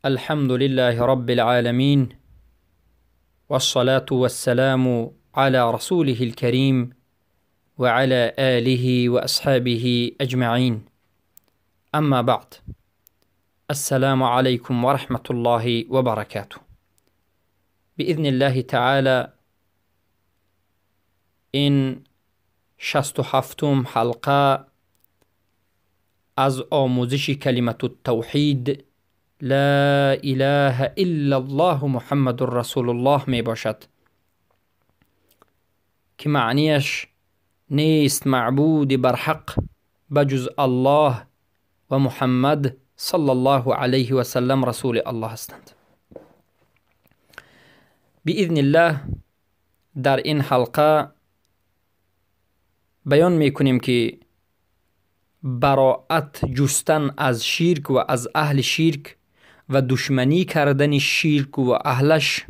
الحمد لله رب العالمين، والصلاة والسلام على رسوله الكريم وعلى آله وأصحابه أجمعين. أما بعد، السلام عليكم ورحمة الله وبركاته. بإذن الله تعالى این 67 حلقه از آموزش کلمة التوحید لا اله الا الله محمد رسول الله می باشد که معنیش نیست معبود برحق بجز الله و محمد صلی الله علیه و سلم رسول الله هستند. باذن الله در این حلقه بیان میکنیم که براءت جستن از شرک و از اهل شرک و دشمنی کردن شرک و اهلش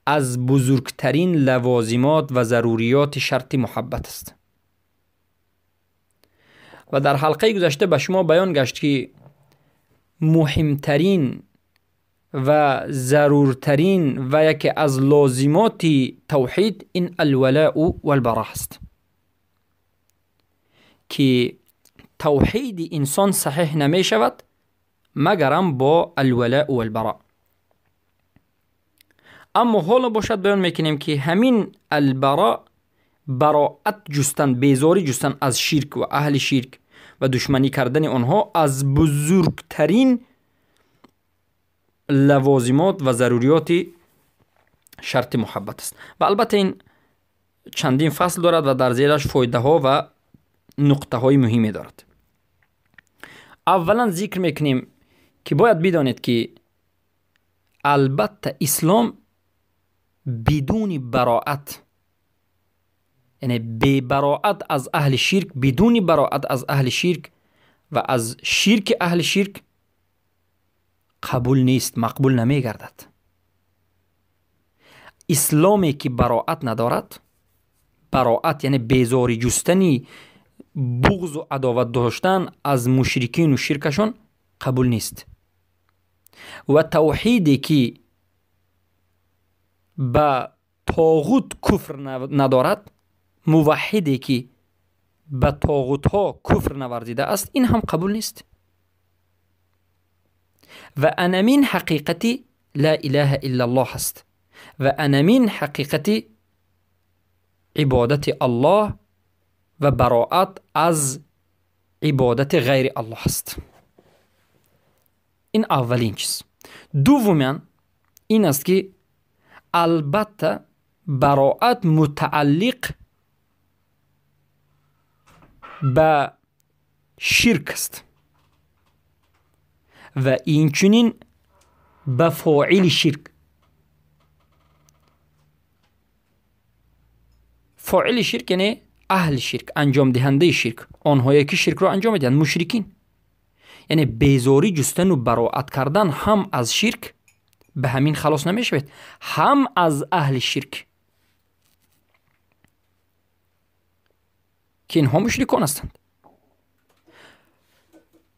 از بزرگترین لوازمات و ضروریات شرط محبت است. و در حلقه گذشته به شما بیان گشت که مهمترین و ضرورترین و یکی از لازمات توحید این الولاء و البراء است که توحید انسان صحیح نمی شود مگرم با الولاء و البراء. اما حالا باشد بیان میکنیم که همین البراء، براءت جستن، بیزاری جستن از شرک و اهل شرک و دشمنی کردن آنها از بزرگترین لوازمات و ضروریات شرط محبت است. و البته این چندین فصل دارد و در زیرش فایده ها و نقطه های مهمی دارد. اولا ذکر میکنیم که باید بدانید که البته اسلام بدون براءت، یعنی بی براءت از اهل شرک، بدون براءت از اهل شرک و از شرک اهل شرک قبول نیست، مقبول نمیگردد. اسلامی که براءت ندارد، براءت یعنی بیزاری جستنی، بغض و عداوت داشتن از مشرکین و شرکشون قبول نیست. و توحیدی که به طاغوت کفر ندارد، موحدی که به طاغوت ها کفر نورزیده است، این هم قبول نیست. و انمین حقیقتی لا اله الا الله است و انمین حقیقتی عبادت الله و براءت از عبادت غیر الله است. این اولین چیز. دوما این است که البته براءت متعلق به شرک است و اینچنین به فاعل شرک. فاعل شرک یعنی اهل شرک، انجام دهنده شرک، آنهایی که شرک را انجام میدهند، مشرکین. یعنی بیزاری جستن و براءت کردن هم از شرک به همین خلاص نمیشود، هم از اهل شرک که اینها مشرکان هستند.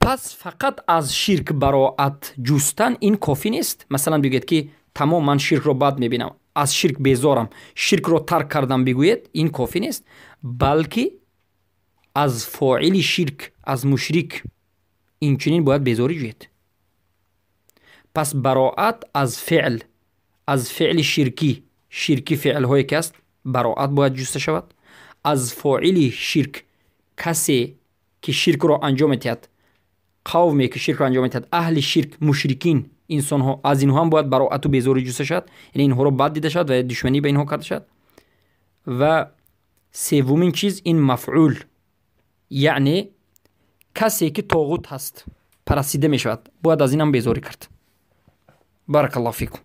پس فقط از شرک براءت جستن این کافی نیست. مثلا بگید که تمام من شرک را بد میبینم، از شرک بیزارم، شرک را ترک کردم، بگوید این کافی نیست، بلکه از فاعل شرک، از مشرک اینچنین باید بیزاری جوید. پس براءت از فعل، از فعل شرکی، شرکی فعل هایی که است براءت باید جسته شود. از فاعل شرک، کسی که شرک را انجام میدهد، قومی که شرک را انجام میدهد، اهل شرک، مشرکین، انسان ها، از اینها هم باید براءت و بیزاری جسته شود، یعنی اینها را بد دیده شود و دشمنی به اینها کرده شود. و سومین چیز این مفعول، یعنی کسی که طاغوت هست، پرستیده می شود، باید از اینم بیزاری کرد. بارک الله فیکم.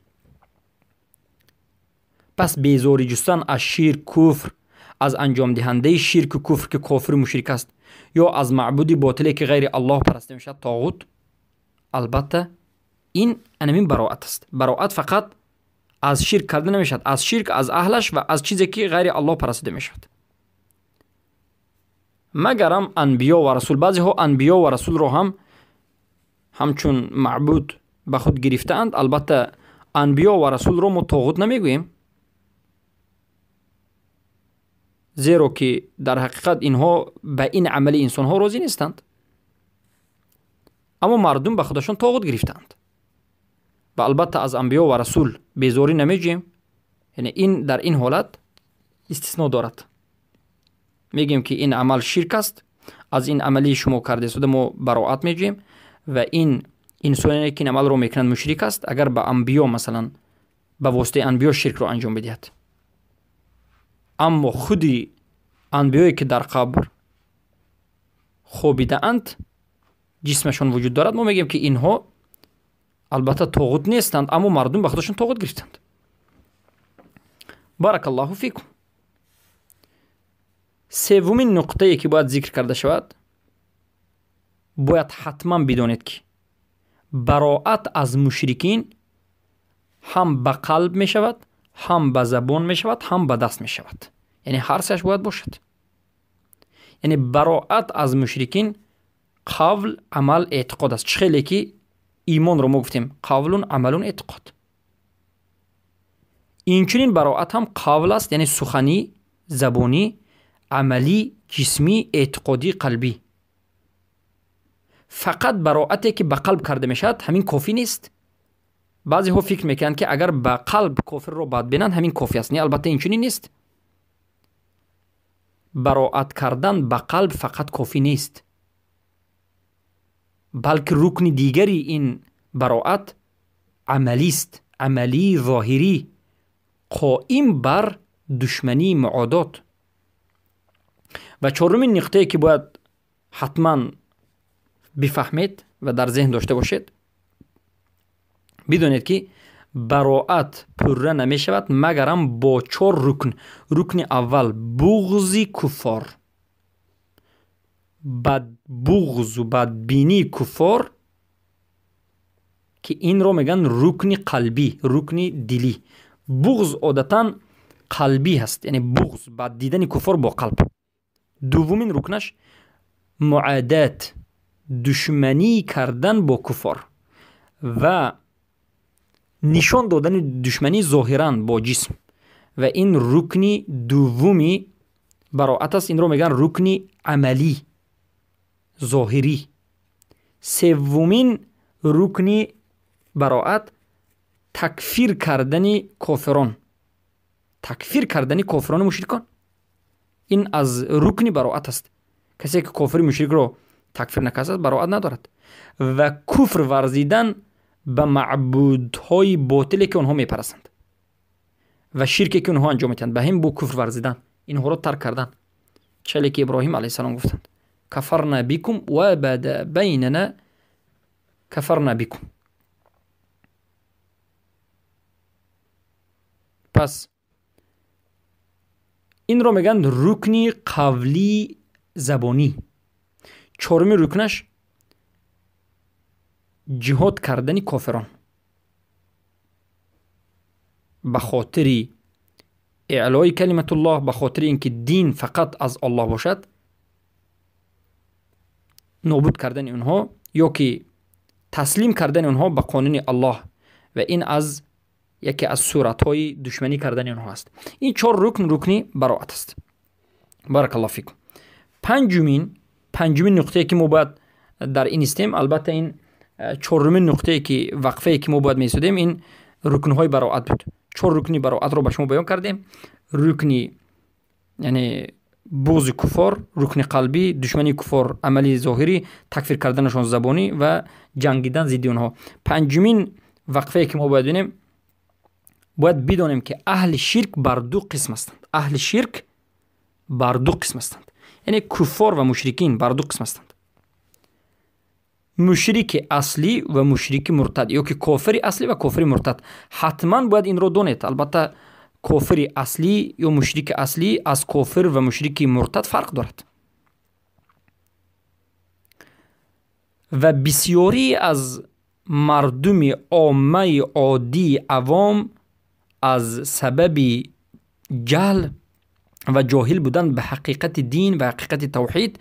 پس بیزاری جستن از شرک، کفر، از انجام دهنده شرک و کفر که کافر و مشرک است، یا از معبود باطلی که غیر الله پرسته می شود، طاغوت، البته این انمین براءت است. براءت فقط از شرک کرده نمی شود، از شرک، از اهلش و از چیزی که غیر الله پرسته می شود. مگرم انبیا و رسول، بعضی ها انبیا و رسول رو هم همچون معبود به خود گرفته‌اند، البته انبیا و رسول را ما طاغوت نمیگوییم، زیرا که در حقیقت اینها به این عمل انسانها راضی نیستند، اما مردم به خودشان طاغوت گرفتند و البته از انبیا و رسول بیزاری نمیگیم، یعنی این در این حالت استثناء دارد. میگیم که این عمل شرک است، از این عملی شما کرده شده ما براعت میگیم و این انسانی که این عمل رو میکنند مشرک است اگر به انبیا مثلا به واسطه انبیا شرک رو انجام بدهد. اما خودی انبیایی که در قبر خوابیده اند، جسمشان وجود دارد، ما میگیم که اینها البته طاغوت نیستند، اما مردم به خودشون طاغوت گرفتند. بارک الله فیکم. سومین نقطه که باید ذکر کرده شود، باید حتما بدانید که براعت از مشرکین هم به قلب می شود، هم به زبان می شود، هم به دست می شود. یعنی هر سهش باید باشد. یعنی براعت از مشرکین قول، عمل، اعتقاد است. چه خیلی که ایمان رو ما گفتیم قول، عمل، اعتقاد. اینچنین براعت هم قول است، یعنی سخنی، زبانی، عملی، جسمی، اعتقادی، قلبی. فقط براعتی که به قلب کرده میشد همین کافی نیست. بعضی ها فکر میکنند که اگر به قلب کافر رو بد بینند همین کافی است. نه، البته اینچنین نیست. براعت کردن به قلب فقط کافی نیست، بلکه رکن دیگری این براعت عملی است، عملی ظاهری قائم بر دشمنی معادات. و چهارمین نقطه که باید حتما بفهمید و در ذهن داشته باشید، بدونید که براعت پرره نمی شود مگرم با چهار رکن. رکن اول بغض کفار، بد بغض و بدبینی کفار که این رو میگن رکن قلبی، رکن دلی. بغض عادتا قلبی هست، یعنی بغض، بد دیدن کفار با قلب. دومین رکنش معادات، دشمنی کردن با کفار و نشان دادن دشمنی ظاهرا با جسم، و این رکن دومی براعت است. این رو میگن رکن عملی ظاهری. سومین رکن براعت تکفیر کردن کافران، تکفیر کردن کافران و مشرکان. این از رکن براعت است. کسی که کافر مشرک رو تکفیر نکرده براعت ندارد. و کفر ورزیدن به معبودهای باطلی که آنها میپرستند و شرکی که آنها انجام میدهند، به هم با کفر ورزیدن، اینها رو ترک کردن. چلی که ابراهیم علیه السلام گفتند کفرنا بكم و بدا بیننا کفرنا بكم. پس این رو میگن رکن قولی زبانی. چهارمین رکنش جهاد کردن کافران به خاطر اعلای کلمت الله، به خاطر اینکه دین فقط از الله باشد، نابود کردن اونها یا که تسلیم کردن اونها به قانون الله، و این از یکی از صورت‌های دشمنی کردن اونها است. این چهار رکن رکنی براعت است. بارک الله فیکم. پنجمین نقطه که ما باید در این استیم، البته این چهارمین نقطه که وقفه که ما باید میسودیم این رکن‌های براعت بود. چهار رکنی براعت رو به شما بیان کردیم. رکنی یعنی بغض کفار، رکن قلبی، دشمنی کفار عملی ظاهری، تکفیر کردنشون زبانی و جنگیدن ضد اونها. پنجمین وقفه که ما باید ببینیم، باید بدانیم که اهل شرک بر دو قسم هستند. اهل شرک بر دو قسم هستند، یعنی کفار و مشرکین بر دو قسم هستند. مشرک اصلی و مشرک مرتد، یا که کافر اصلی و کافر مرتد. حتما باید این رو دونید. البته کافر اصلی یا مشرک اصلی از کافر و مشرک مرتد فرق دارد و بسیاری از مردم عامه عادی عوام از سبب جهل و جاهل بودن به حقیقت دین و حقیقت توحید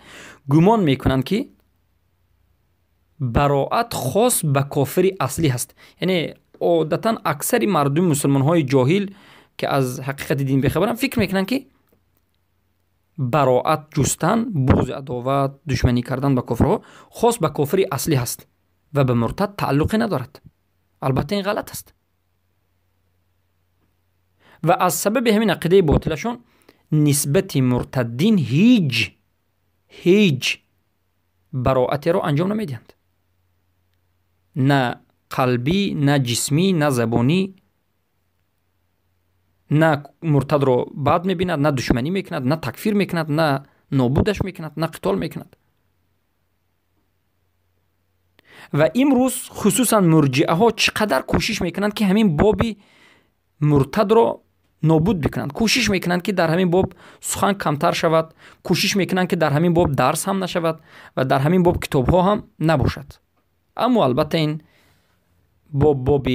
گمان میکنند که براءت خاص به کافر اصلی هست. یعنی عادتا اکثر مردم مسلمان های جاهل که از حقیقت دین بیخبرن فکر میکنن که براءت جستن، بغض، عداوت، دشمنی کردن به کافرها خاص به کافر اصلی هست و به مرتد تعلقی ندارد. البته این غلط است و از سبب همین عقیده باطلشون نسبت مرتدین هیچ براءتی رو انجام نمیدهند، نه قلبی، نه جسمی، نه زبانی. نه مرتد رو بد میبیند، نه دشمنی میکند، نه تکفیر میکند، نه نابودش میکند، نه قتال میکند. و امروز خصوصا مرجئه ها چقدر کوشش میکنند که همین باب مرتد رو نابود بکنند. کوشش میکنند که در همین باب سخن کمتر شود، کوشش میکنند که در همین باب درس هم نشود و در همین باب کتاب ها هم نباشد. اما البته این باب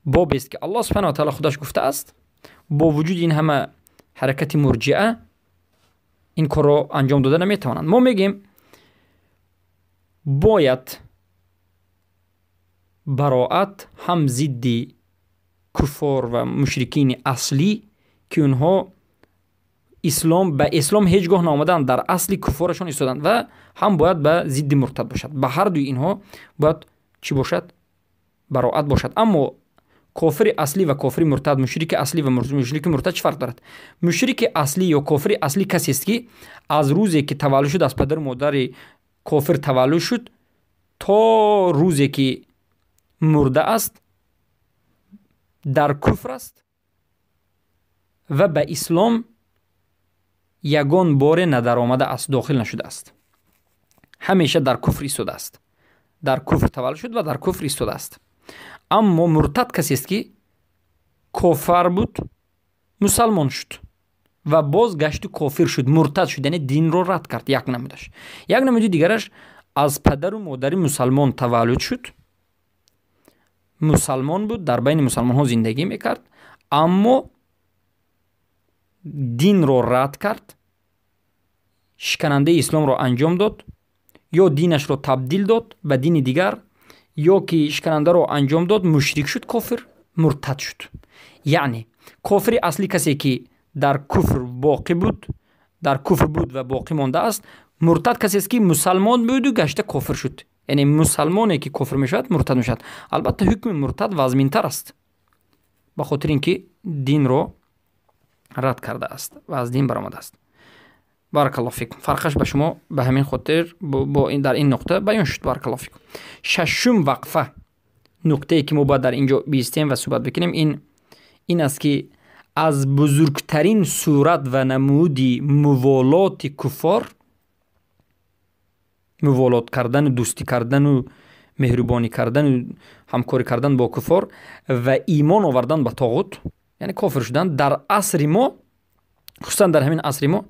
باب است که الله سبحانه و تعالی خودش گفته است. با وجود این همه حرکت مرجئه این کار رو انجام داده نمیتوانند. ما میگیم باید براءت هم ضد کفار و مشرکین اصلی که اونها اسلام به اسلام هیچگاه نامدن، در اصل کفارشون ایستادند، و هم باید به ضد مرتد باشد. به هر دوی اینها باید چی باشد؟ براءت باشد. اما کافر اصلی و کافر مرتد، مشرک اصلی و مشرک مرتد چه فرق دارد؟ مشرک اصلی یا کافر اصلی کسی است که از روزی که تولد شد، از پدر مادر کافر تولد شد تا روزی که مرده است در کفر است و به اسلام یگان بار ندر آمده است، داخل نشده است، همیشه در کفر ایستاده است، در کفر تولد شد و در کفر ایستاده است. اما مرتد کسی است که کافر بود، مسلمان شد و باز گشت و کافر شد، مرتد شد، یعنی دین رو رد کرد. یک نمودش. یک نمودی دیگرش از پدر و مادر مسلمان تولد شد، مسلمان بود، در بین مسلمان ها زندگی میکرد، اما دین رو رد کرد، شکننده اسلام رو انجام داد، یا دینش رو تبدیل داد به دین دیگر، یا که شکننده رو انجام داد، مشرک شد، کافر، مرتد شد. یعنی کافر اصلی کسی که در کفر باقی بود، در کفر بود و باقی مانده است. مرتد کسی است که مسلمان بود و گشته کافر شد. یعنی مسلمانی که کفر میشود مرتد میشود. البته حکم مرتد وزمینتر است، به خاطر اینکه دین رو رد کرده است و از دین برآمده است. بارک الله فیکم. فرقش به شما به همین خاطر با این در این نقطه بیان شد. بارک الله فیکم. ششم وقفه، نقطه که ما باید در اینجا بیستیم و صحبت بکنیم این است که از بزرگترین صورت و نمودی موالات کفار، موالات کردن و دوستی کردن و مهربانی کردن و همکاری کردن با کفار و ایمان آوردن به طاغوت، یعنی کافر شدن در عصر ما، خصوصا در همین عصر ما،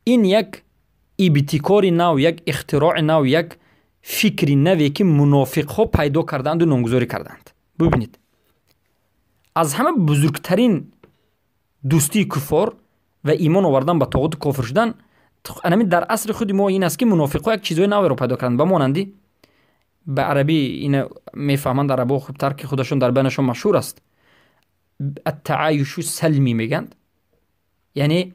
این یک ابتکار نو، یک اختراع نو، یک فکر نوی که منافق ها پیدا کردند و نامگذاری کردند. ببینید از همه بزرگترین دوستی کفار و ایمان آوردن به طاغوت کافر شدن همین در عصر خود ما این است که منافق ها یک چیزای نوی رو پیدا کردند. به مانندی به عربی اینو میفهمند عربا خوبتر که خودشون در بینشون مشهور است، التعایش سلمی میگند، یعنی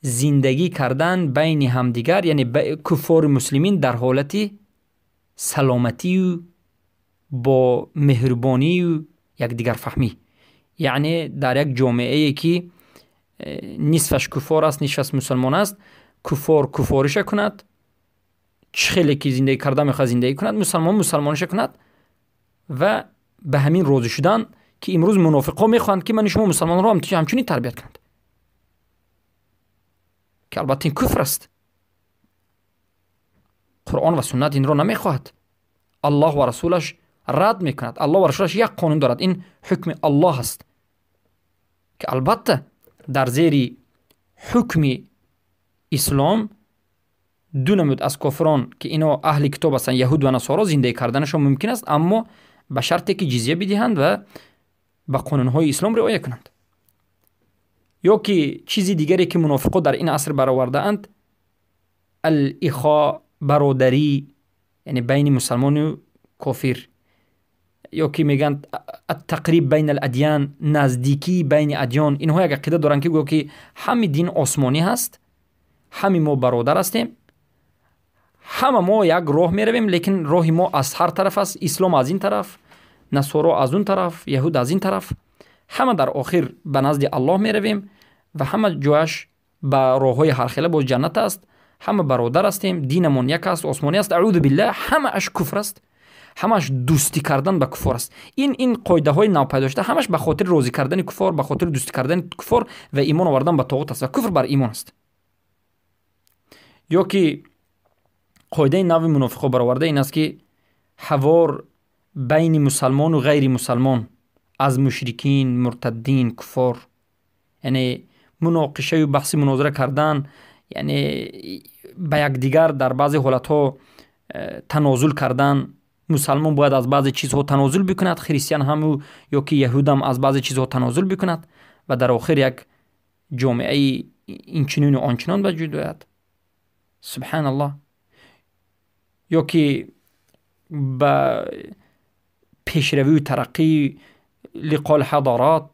زندگی کردن بین همدیگر، یعنی کفار مسلمین در حالت سلامتی و با مهربانی و یکدیگر فهمی، یعنی در یک جامعه که نصفش کفار است نصفش مسلمان است، کفار کفارش کند، چه خیلی که زندگی کرده میخواد زندگی کند، مسلمان مسلمانش کند و به همین راضی شدن که امروز منافقا میخواهند که من شما مسلمان رو همچنین تربیت کنند، که البته این کفر است. قرآن و سنت این رو نمیخواهد. الله و رسولش رد میکند. الله و رسولش یک قانون دارد، این حکم الله است که البته در زیر حکم اسلام دو نمود از کافران که اینا اهل کتاب هستند، یهود و نصارا، زندگی کردنشان ممکن است، اما به شرطی که جزیه بدهند و به قانونهای اسلام رعایت کنند. یا که چیزی دیگری که منافقان در این عصر برآورده اند، الاخا، برادری، یعنی بین مسلمان و کافر، یا که میگن التقریب بین الادیان، نزدیکی بین ادیان. اینها یک عقیده دارن که گویا که همه دین آسمانی هست، همه ما برادر هستیم، همه ما یک راه میرویم، لیکن راه ما از هر طرف است، اسلام از این طرف، نصارا از اون طرف، یهود از این طرف، همه در آخر به نزد الله میرویم و همه جایش به راههای هر خیله باز جنت است، همه برادر هستیم، دینمون یک است، آسمانی است. اعوذ بالله، همه اش کفر است، همش دوستی کردن به کفار است. این قاعده های ناپیدا شده همش به خاطر راضی کردن کفار، به خاطر دوستی کردن کفار و ایمان آوردن به طاغوت است و کفر بر ایمان است. یا که قاعده نو منافقا برآورده این است که حوار بین مسلمان و غیر مسلمان از مشرکین، مرتدین، کفار، یعنی مناقشه و بحث مناظره کردن، یعنی به یکدیگر در بعضی حالتها تنازل کردن. مسلمان باید از بعضی چیزها تنازل بکند، خریستیان هم یا که یهود هم از بعضی چیزها تنازل بکند و در آخر یک جامعه اینچنین و آنچنان به وجود آید. سبحان الله. یا که به پیشروی و ترقی لقاء الحضارات.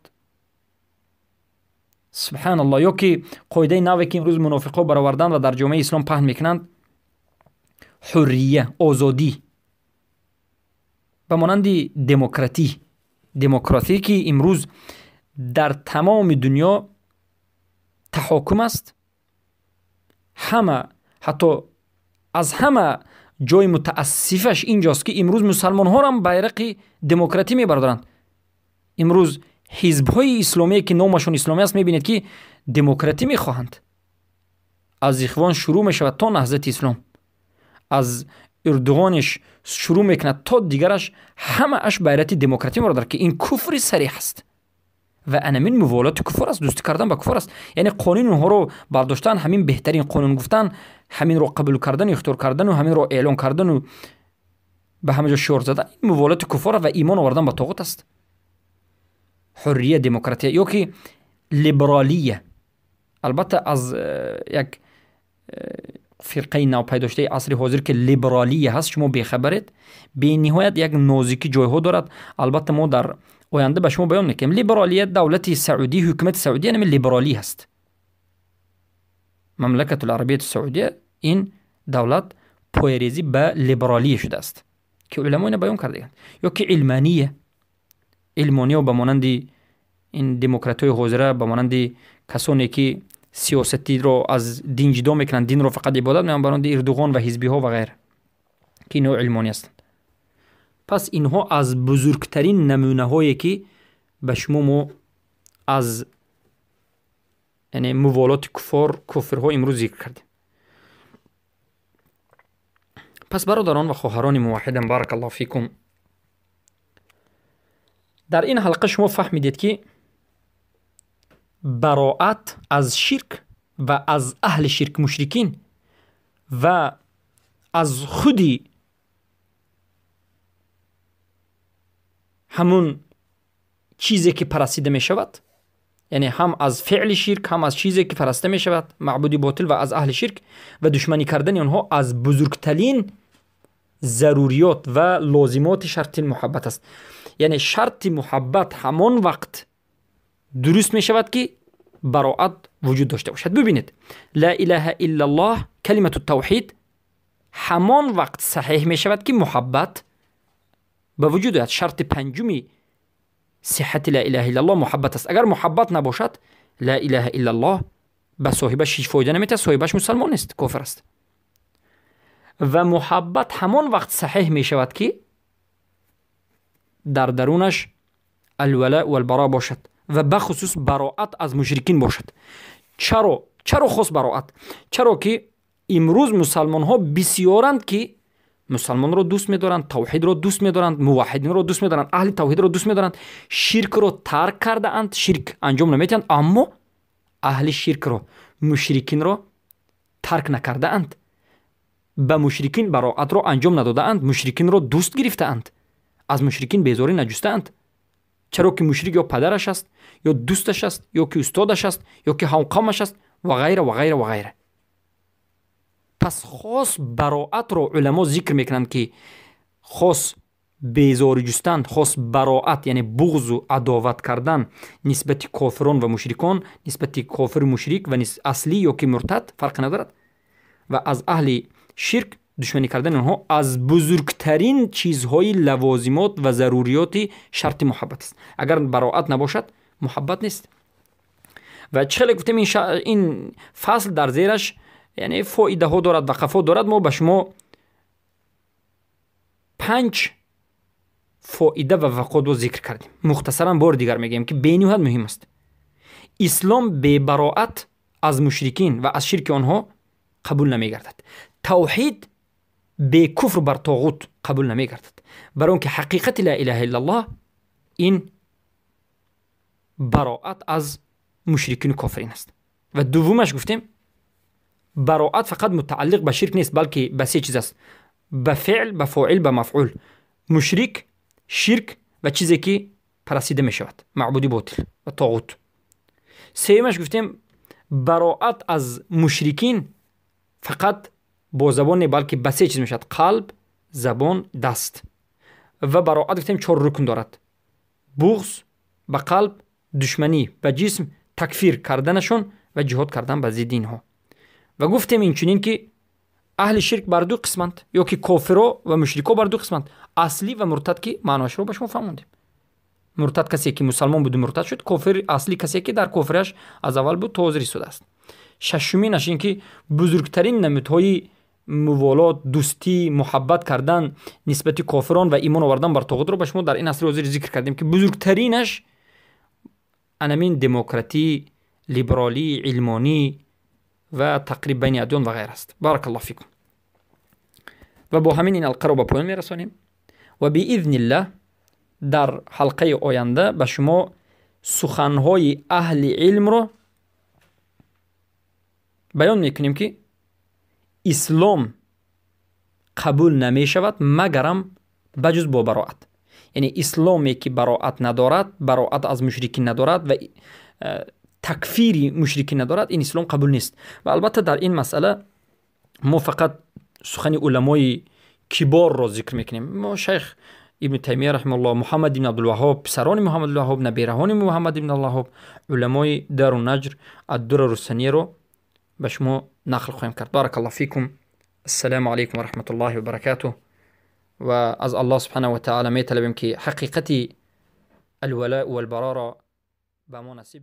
سبحان الله. یا که قاعده نوی که امروز منافقا برآوردن و در جامعه اسلام پهن میکنند، حریه، آزادی، به مانند دموکراتی، دموکراسی که امروز در تمام دنیا تحاکم است، همه، حتی از همه جای متاسفش اینجاست که امروز مسلمان ها هم بیرق دموکراتی میبردارند. امروز حزب های اسلامی که نامشون اسلامی است میبینید که دموکراتی میخواهند. از اخوان شروع میشود تا نهضت اسلام، از اردوغانش شروع میکند تا دیگرش، همه اش بیرق دموکراتی میبردارند که این کفر صریح است و انمین موالات کفر است، دوستی کردن با کفر است. یعنی قانون اونها رو برداشتن، همین بهترین قانون گفتن، همین رو قبول کردن، اختیار کردن و همین رو اعلان کردن و به همه جا شعار زدن، این موالات کفر و ایمان آوردن به طاغوت است. حریه، دموکراتی یا که لیبرالیه، البته از یک فرقه نو پیدا شده عصر حاضر که لیبرالیه هست شما بیخبرید، به نهایت یک نازکی جایها دارد. البته ما در آینده به شما بیان میکنیم. لیبرالیه دولت سعودی، حکومت سعودی یعنی لیبرالی هست. مملکت العربیه السعودیه این دولت پایریزی به لیبرالی شده است که علما اینو بیان کرده. یا که علمانیه، علمانیه به مانند این دموکرات‌های حاضره، به مانند کسانی که سیاستی رو از دین جدا میکنن، دین رو فقط عبادت میکنن، به مانند اردوغان و حزبی ها و غیره که اینها علمانی هستند. پس اینها از بزرگترین نمونه هایی که به شما ما از یعنی موالات کفار، کفرها امروز ذکر کردیم. پس برادران و خواهران موحدم، بارک الله فیکم، در این حلقه شما فهمیدید که براعت از شرک و از اهل شرک مشرکین و از خودی همون چیزی که پرستیده می شود، یعنی هم از فعل شرک هم از چیزی که پرسته می شود، معبودی باطل و از اهل شرک و دشمنی کردن آنها از بزرگترین ضروریات و لازمات شرط محبت است. یعنی شرط محبت همان وقت درست می شود که براعت وجود داشته باشد. ببینید لا اله الا الله، کلمه التوحید همان وقت صحیح می شود که محبت به وجود آید. شرط پنجمی صحت لا اله الا الله محبت است. اگر محبت نباشد لا اله الا الله به صاحبش هیچ فایده نمیده، صاحبش مسلمان نیست، کافر است. و محبت همان وقت صحیح می شود که در درونش الولاء والبراء باشد و بخصوص براعت از مشرکین باشد. چرا خاص براعت؟ چرا که امروز مسلمان ها بسیارند که مسلمان رو دوست می‌دارند، توحید رو دوست می‌دارند، موحدین رو دوست می‌دارند، اهل توحید رو دوست می‌دارند، شرک رو ترک کرده اند، شرک انجام نمی‌دهند، اما اهل شرک رو، مشرکین رو ترک نکرده اند، به مشرکین براعت رو انجام نداده اند، مشرکین رو دوست گرفته اند، از مشرکین بیزاری نجسته اند. چرا که مشرک یا پدرش است، یا دوستش است، یا که استادش است، یا که همقامش است و غیره و غیره و غیره. پس خاص براعت رو علما ذکر میکنند که خاص بیزاری جستن، خاص براعت یعنی بغض و عداوت کردن نسبت کافران و مشرکان، نسبت کافر و مشرک و اصلی یا که مرتد فرق ندارد، و از اهل شرک دشمنی کردن آنها از بزرگترین چیزهای لوازمات و ضروریات شرط محبت است. اگر براعت نباشد محبت نیست. و چه گفتیم این فصل در زیرش یعنی فایده ها دارد و قفا دارد. ما به شما 5 فایده و وقات رو ذکر کردیم. مختصرا بار دیگر میگیم که بینیهایت مهم است. اسلام به براعت از مشرکین و از شرک آنها قبول نمیگردد. توحید به کفر بر طاغوت قبول نمیگردد. برای اینکه حقیقت لا اله الا الله این براعت از مشرکین و کافرین است. و دومش گفتیم براعت فقط متعلق به شرک نیست، بلکه به سه چیز است: به فعل، به فاعل، به مفعول. مشرک، شرک و چیزی که پرستیده می شود، معبودی باطل و طاغوت. سومش گفتیم براعت از مشرکین فقط با زبان نه، بلکه به سه چیز می شود: قلب، زبان، دست. و براعت گفتیم 4 رکن دارد: بغض به قلب، دشمنی به جسم، تکفیر کردنشون و جهاد کردن به ضد اینها. و گفتیم این چنین که اهل شرک بر دو قسمند، یا که کافرا و مشرکا بر دو قسمند، اصلی و مرتد، که معناش رو به شما فهموندیم. مرتد کسی که مسلمان بود و مرتد شد، کافر اصلی کسی که در کفرش از اول بود تا حاضر ایستاده است. ششمینش این که بزرگترین نمودهای موالات، دوستی، محبت کردن نسبت کافران و ایمان آوردن بر طاغوت رو به شما در این اصل حاضر ذکر کردیم که بزرگترینش انمین دموکراتی، لیبرالی، علمانی و تقریب بین ادیان و غیر است. بارک الله فیکم. و با همین این حلقه رو به پایان میرسانیم و باذن الله در حلقه آینده به شما سخنهای اهل علم رو بیان میکنیم که اسلام قبول نمیشود مگرم بجز با براعت. یعنی اسلامی که براعت ندارد، براعت از مشرکین ندارد و تکفیری مشرکین ندارد، این اسلام قبول نیست. و البته در این مسئله ما فقط سخن علمای کبار را ذکر میکنیم. ما شیخ ابن تیمیه رحمه الله، محمد بن عبدالوهاب، پسران محمد الوهاب، نبیرهان محمد بن عبدالوهاب، علمای دارالنجر، الدرر السنیه رو به شما نقل خواهیم کرد. بارک الله فیکم. السلام علیکم و رحمت الله و برکاته. و از الله سبحانه و تعالی می طلبیم که حقیقت الولاء والبراء را به ما نصیب